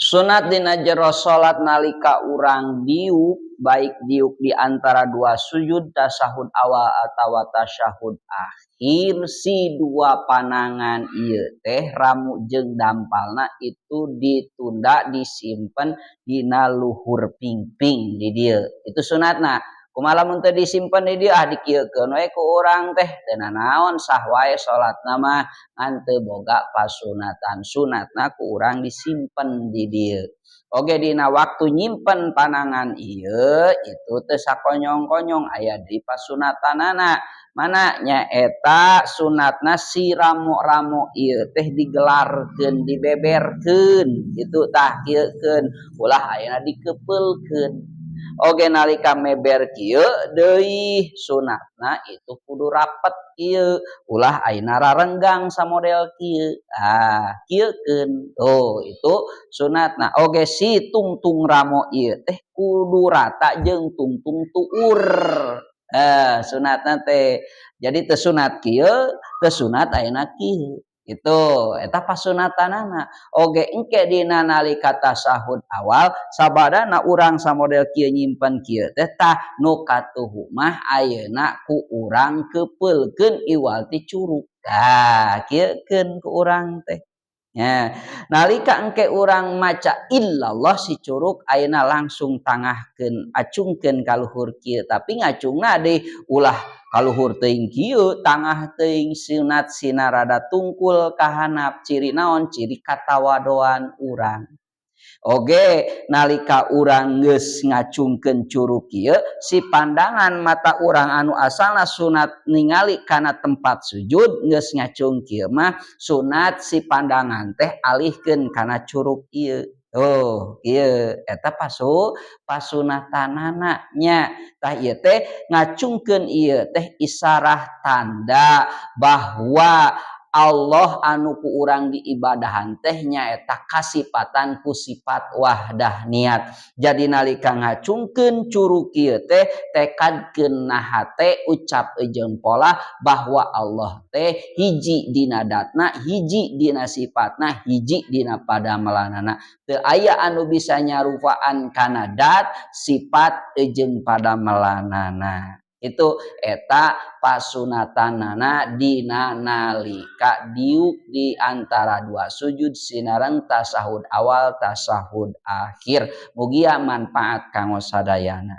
Sunat dina jero salat nalika urang diuk, baik diuk di antara dua sujud, tasahud awal atawa tasyahud akhir, si dua panangan ieu teh, ramu jeung dampalna itu ditunda, disimpen dina luhur pingping di dieu. Itu sunatna. Kumaha lamun teu disimpen di dieu? Ah, dikieukeun we ku urang teh, teu nanaon, sah wae salatna mah, ngan teu boga pasunatan. Sunatna ku urang disimpen di dieu. Oge dina waktu nyimpen panangan ieu itu teu sakonyong-konyong, aya deui pasunatanana. Mana? Nyaeta sunatna si ramo-ramo ieu teh digelarkeun, dibeberkeun kitu. Tah, kieukeun, ulah ayeuna dikepeulkeun. Oge nalika meber kieu deui, sunatna itu kudu rapet kieu, ulah ayeuna rarenggang samodel kieu. Ah, kieukeun. Oh, itu sunatna. Oge si tungtung ramo ieu teh kudu rata jeung tungtung tuur. Eh, sunatna teh. Jadi teu sunat kieu, teu sunat ayeuna kieu. Itu eta pasunatanana. Oge engke dina nalika tasahud awal, sabadana urang samodel kieu nyimpen kieu teh, tah, nu katuhu mah ayeuna ku urang kepeulkeun iwal ti curuk. Tah, kieukeun ku urang teh. Nya, nalika engke urang maca illallah, si curuk ayeuna langsung tangahkeun, acungkeun ka luhur kieu, tapi ngacungna deui ulah kaluhur teuing kieu, tangah teuing. Sunat sina rada tungkul ka handap. Ciri naon? Ciri katawadoan urang. Oge nalika urang geus ngacungkeun curuk kieu, si pandangan mata urang anu asalna sunat ningali kana tempat sujud, geus ngacung kieu mah sunat si pandangan teh alihkeun kana curuk ieu. Oh, ieu eta pasunatanana nya. Tah, ieu teh ngacungkeun ieu teh isarah tanda bahwa Allah anu ku urang diibadahan teh nyaeta kasipatan ku sifat wahdahniyat. Jadi nalika ngacungkeun curuk ieu teh, tekadkeun na hate, ucap jeung polah bahwa Allah teh hiji dina datna, hiji dina sifatna, hiji dina padamelanana. Teu aya anu bisa nyarupaan kana dat, sifat jeung padamelanana. Itu eta pasunatanana dina nalika diuk di antara dua sujud sinareng tasahud awal, tasahud akhir. Mugia manfaat kanggo sadayana.